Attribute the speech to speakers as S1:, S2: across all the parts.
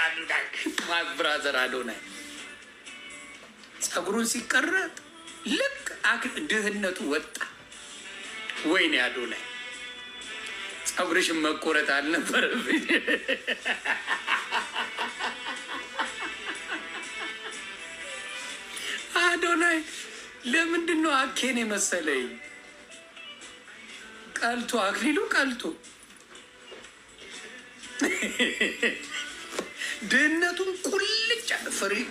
S1: አዶናይ my brother አዶናይ ጸጉሩን ሲቀረጥ ልክ ድህነቱ ወጣ። ወይኔ አዶናይ ጸጉርሽን መቆረጥ አልነበረብኝ። አዶናይ ለምንድን ነው አኬን የመሰለኝ? ቀልቶ አክሊሉ ቀልቶ ድህነቱን ቁልጭ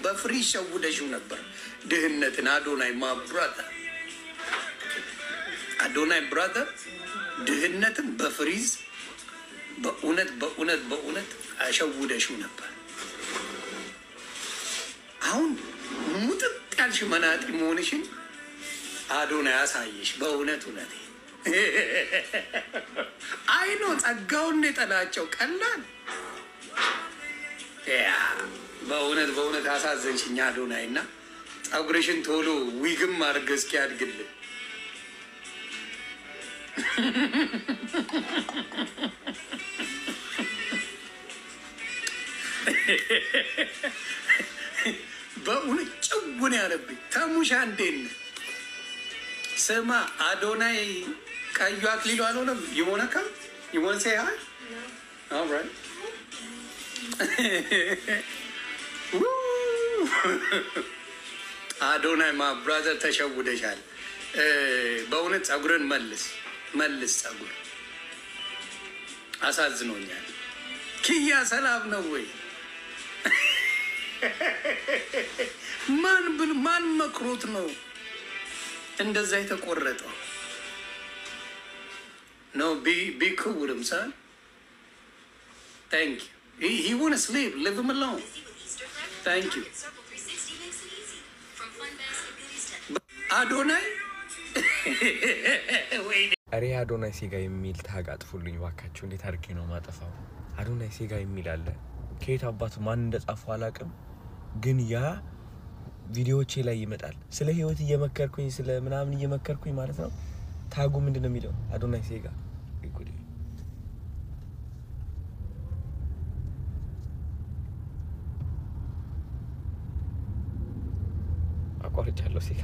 S1: በፍሪ ሸውደሽው ነበር ድህነትን። አዶናይ my brother፣ አዶናይ brother ድህነትን በፍሪዝ በእውነት በእውነት በእውነት አሸውደሽው ነበር። አሁን ሙጥጥ ያልሽ መናጢ መሆንሽን አዶናይ አሳየሽ። በእውነት እውነት አይኖ ጸጋውን የጠላቸው ቀላል yeah፣ በእውነት በእውነት አሳዘንሽኝ አዶናይ፣ እና ፀጉርሽን ቶሎ ዊግም አድርገህ እስኪያድግልህ። በእውነት ጭውን ያለብኝ። ተሙሻ እንዴት ነህ? ስማ አዶናይ ቀዩ አክሊሉ አልሆነም። You wanna come? You wanna say hi? All right. Woo! አዶናይ my brother ተሸውደሻል። በእውነት ፀጉርን መልስ መልስ። ፀጉር አሳዝኖኛል። ኪያ ሰላም ነው ወይ? ማን ብል ማን መክሮት ነው እንደዛ የተቆረጠው? No, be cool with him, son. Thank you. He wanna sleep. Leave him alone. Thank you. አዶናይ።
S2: እሬ አዶናይ ሴጋ የሚል tag አጥፉልኝ ባካችሁ። እንዴት አድርጌ ነው ማጠፋው? አዶናይ ሴጋ የሚል አለ። ከየት አባቱ ማን እንደጻፈው አላውቅም፣ ግን ያ ቪዲዮዎቼ ላይ ይመጣል። ስለ ህይወት እየመከርኩኝ፣ ስለ ምናምን እየመከርኩኝ ማለት ነው። Tag ኡ ምንድን ነው የሚለው? አዶናይ ሴጋ። ጉዴ! አቋርጫለሁ ሴጋ።